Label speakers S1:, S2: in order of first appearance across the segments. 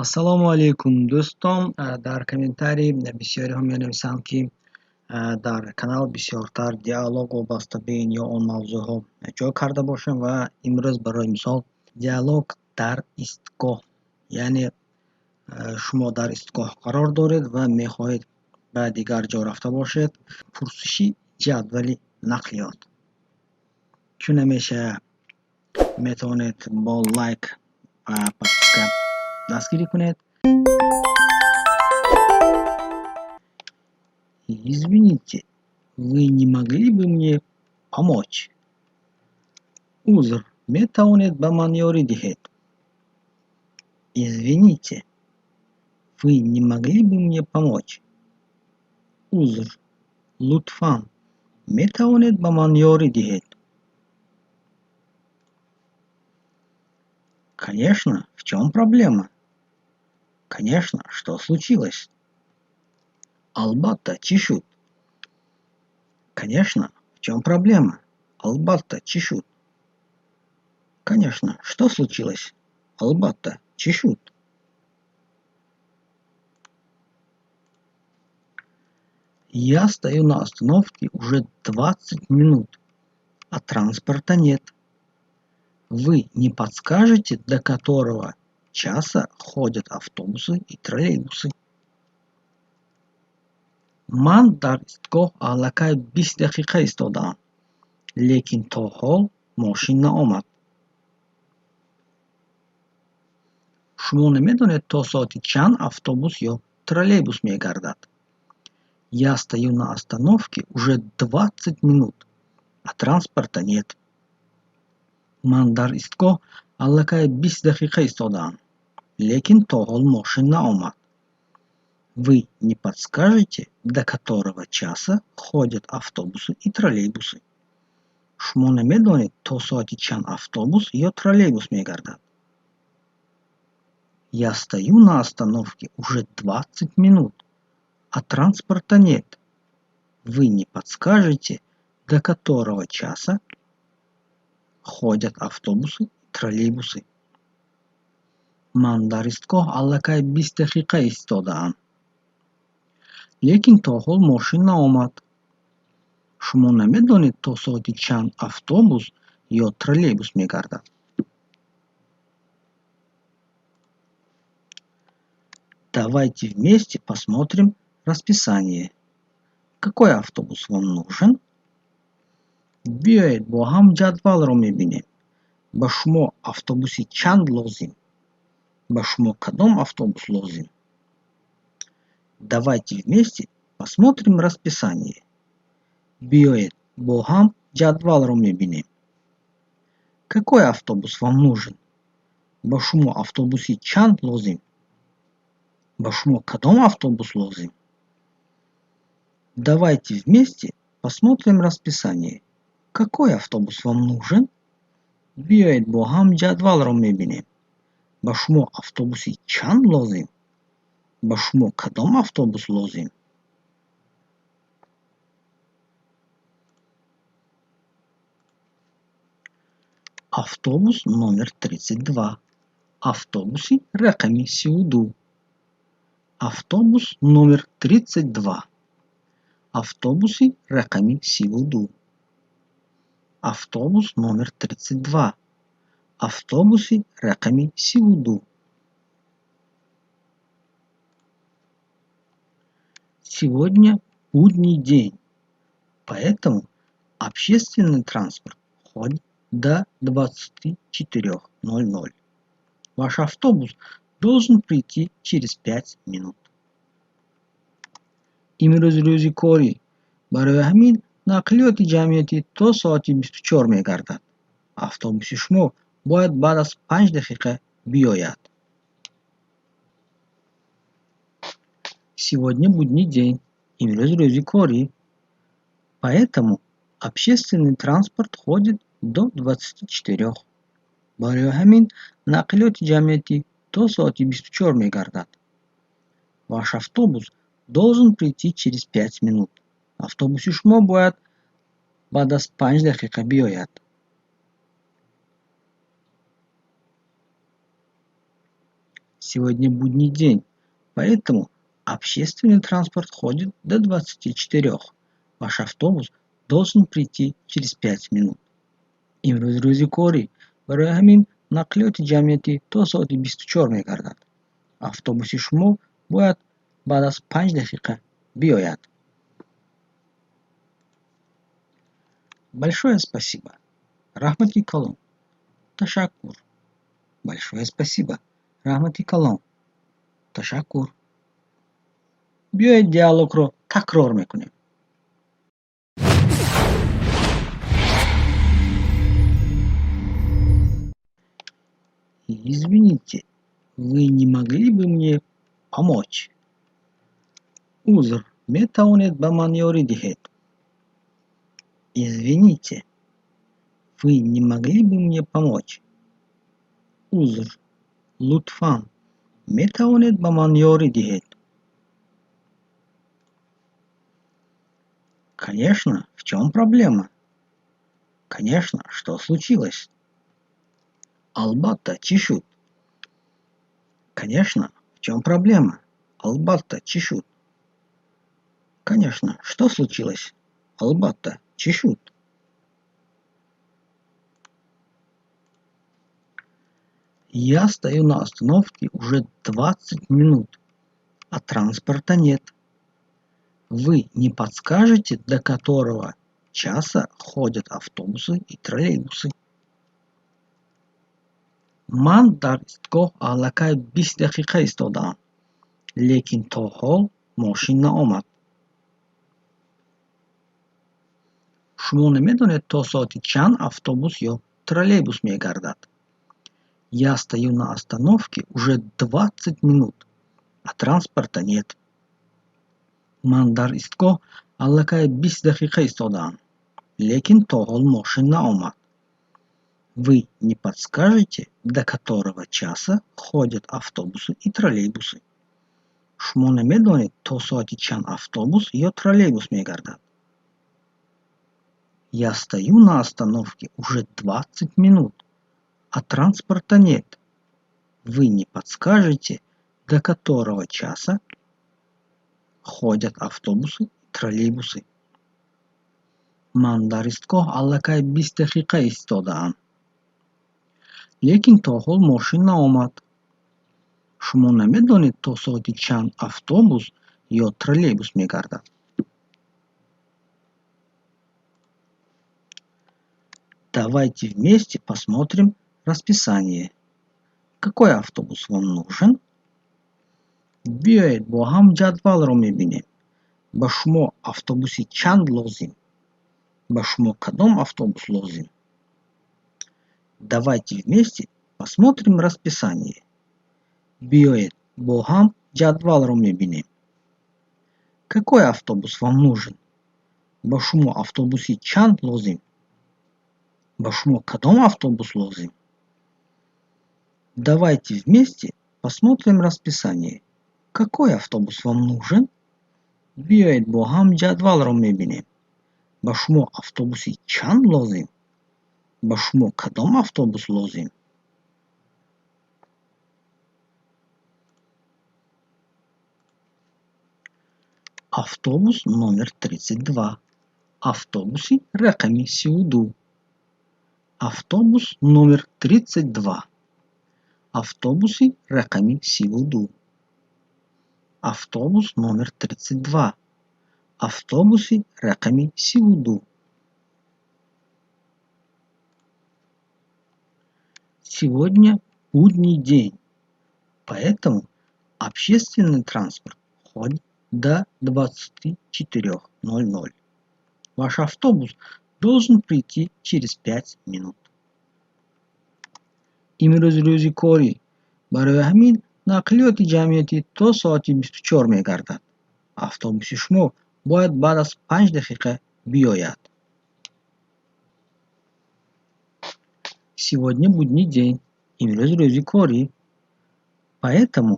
S1: Ассалому алайкум, дӯстон. Дар комментарий бисёриҳо менависанд, ки дар канал бисёртар диалог вобаста ба ин ё он мавзӯъҳо ҷой карда бошем ва имрӯз, барои мисол, диалог дар истгоҳ, яъне шумо дар истгоҳ қарор доред ва мехоҳед ба дигар ҷо рафта бошед, пурсиши ҷадвали нақлиёт. Чун ҳамеша, метавонед бо лайк ва подписка дастгирӣ кунед. Извините, вы не могли бы мне помочь? Узр, метавонед ба ман ёрӣ диҳед? Извините, вы не могли бы мне помочь? Узр, лутфан, метавонед ба ман ёрӣ диҳед? Конечно, в чём проблема? Конечно, что случилось? Албатта, чӣ шуд? Конечно, в чём проблема? Албатта, чӣ шуд? Конечно, что случилось? Албатта, чӣ шуд? Я стою на остановке уже 20 минут, а транспорта нет. Вы не подскажете, до которого часа ходят автобусы и троллейбусы? Ман дар истгоҳ аллакай 20 дақиқа истодаам, лекин то ҳол мошин наомад. Шумо намедонед, то соати чанд автобус ё троллейбус мегардад? Я стою на остановке уже 20 минут, а транспорта нет. Ман дар истгоҳ аллакай 20 дақиқа истодаам, лекин то ҳол мошин наомад. Вы не подскажете, до которого часа ходят автобусы и троллейбусы? Шумо намедонед, то соати чанд автобус ё троллейбус мегардад? Я стою на остановке уже 20 минут, а транспорта нет. Вы не подскажете, до которого часа ходят автобусы и троллейбусы? Ман дар истгоҳ аллакай 20 дақиқа истодаам, лекин то ҳол мошин наомад. Шумо намедонед, то соати чанд автобус ё троллейбус мегардад? Давайте вместе посмотрим расписание. Какой автобус вам нужен? Биёед, бо ҳам ҷадвалро мебинем. Ба шумо автобуси чанд лозим? Ба шумо кадом автобус лозим? Давайте вместе посмотрим расписание. Биёед, бо ҳам ҷадвалро мебинем. Какой автобус вам нужен? Ба шумо автобуси чанд лозим? Ба шумо кадом автобус лозим? Давайте вместе посмотрим расписание. Какой автобус вам нужен? Биёед, бо ҳам ҷадвалро мебинем. Ба шумо автобуси чанд лозим? Ба шумо кадом автобус лозим? Автобус номер 32. Автобуси рақами 32. Автобус номер 32. Автобуси рақами 32. Автобус номер 32. Автобуси рақами 32. Сегодня будний день, поэтому общественный транспорт ходит до 24:00. Ваш автобус должен прийти через 5 минут. Имрӯз рӯзи корӣ, барои ҳамин нақлиёти ҷамъиятӣ то соати 24 мегардад. Автобуси шумо бояд баъд аз 5 дақиқа биёяд. Сегодня будний день. Имрӯз рӯзи корӣ, поэтому общественный транспорт ходит до 24. Барои ҳамин нақлиёти ҷамъиятӣ то соати 24 мегардад. Ваш автобус должен прийти через 5 минут. Автобуси шумо бояд баъд аз 5 дақиқа биёяд. Сегодня будний день, поэтому общественный транспорт ходит до 24. Ваш автобус должен прийти через 5 минут. Имрӯз рӯзи корӣ, барои ҳамин нақлиёти ҷамъиятӣ то соати 24 мегардад. Автобуси шумо бояд баъд аз 5 дақиқа биёяд. Большое спасибо. Раҳмати калон. Ташаккур. Большое спасибо. Раҳмати калон. Ташаккур. Биёед, диалогро такрор мекунем. Извините, вы не могли бы мне помочь? Узр, метавонед ба ман ёрӣ диҳед? Извините, вы не могли бы мне помочь? Узр, лутфан, метавонед ба ман ёрӣ диҳед? Конечно, в чём проблема? Конечно, что случилось? Албатта, чӣ шуд? Конечно, в чём проблема? Албатта, чӣ шуд? Конечно, что случилось? Албатта, чӣ шуд? Я стою на остановке уже 20 минут, а транспорта нет. Вы не подскажете, до которого часа ходят автобусы и троллейбусы? Ман дар истгоҳ аллакай 20 дақиқа истодаам, лекин то ҳол мошин наомад. Шумо намедонед, то соати чанд автобус ё троллейбус мегардад? Я стою на остановке уже 20 минут, а транспорта нет. Ман дар истгоҳ аллакай 20 дақиқа истодаам, лекин то ҳол мошин наомад. Вы не подскажете, до которого часа ходят автобусы и троллейбусы? Шумо намедонед, то соати чанд автобус ё троллейбус мегардад? Я стою на остановке уже 20 минут, а транспорта нет. Вы не подскажете, до которого часа ходят автобусы и троллейбусы? Ман дар истгоҳ аллакай 20 дақиқа истодаам, лекин то ҳол мошин наомад. Шумо намедонед, то соати чанд автобус ё троллейбус мегардад? Давайте вместе посмотрим расписание. Какой автобус вам нужен? Биёед, бо ҳам ҷадвалро мебинем. Ба шумо автобуси чанд лозим? Ба шумо кадом автобус лозим? Давайте вместе посмотрим расписание. Биёед, бо ҳам ҷадвалро мебинем. Какой автобус вам нужен? Ба шумо автобуси чанд лозим? Ба шумо кадом автобус лозим? Давайте вместе посмотрим расписание. Какой автобус вам нужен? Биёед, бо ҳам ҷадвалро мебинем. Ба шумо автобуси чанд лозим? Ба шумо кадом автобус лозим? Автобус номер 32. Автобуси рақами 32. Автобус номер 32. Автобуси рақами 32. Автобус номер 32. Автобуси рақами 32. Сегодня будний день, поэтому общественный транспорт ходит до 24:00. Ваш автобус должен прийти через 5 минут. Имрӯз рӯзи корӣ, барои ҳамин нақлиёти ҷамъиятӣ то соати 24 мегардад. Автобуси шумо бояд баъд аз 5 дақиқа биёяд. Сегодня будний день. Имрӯз рӯзи корӣ. Поэтому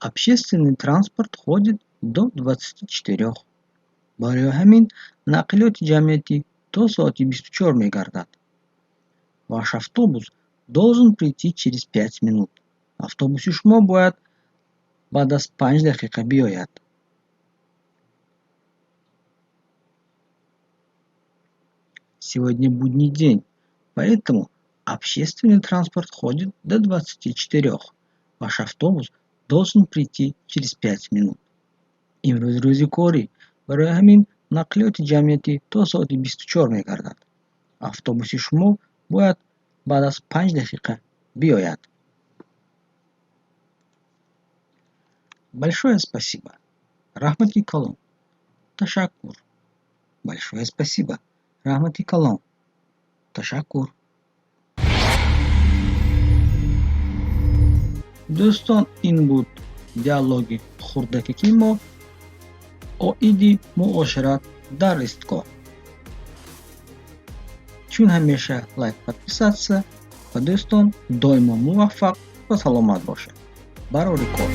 S1: общественный транспорт ходит до 24. Барои ҳамин нақлиёти ҷамъиятӣ то соати 24 мегардад. Ваш автобус должен прийти через 5 минут. Автобуси шумо бояд Баъд аз 5 дақиқа биёяд. Сегодня будний день, поэтому общественный транспорт ходит до 24. Ваш автобус должен прийти через 5 минут. Имрӯз рӯзи корӣ, барои ҳамин нақлиёти ҷамъиятӣ то соати 24 мегардад. Автобуси шумо бояд баъд аз 5 дақиқа биёяд. Большое спасибо. Раҳмати калон. Ташаккур. Большое спасибо. Раҳмати калон. Ташаккур. Дӯстон, ин буд диалоги хурдаке, ки мо оиди муошират дар истгоҳ. Чун ҳамеша, лайк, подписаться ва, дӯстон, доимо муваффақ ва саломат бошед. Барори кор.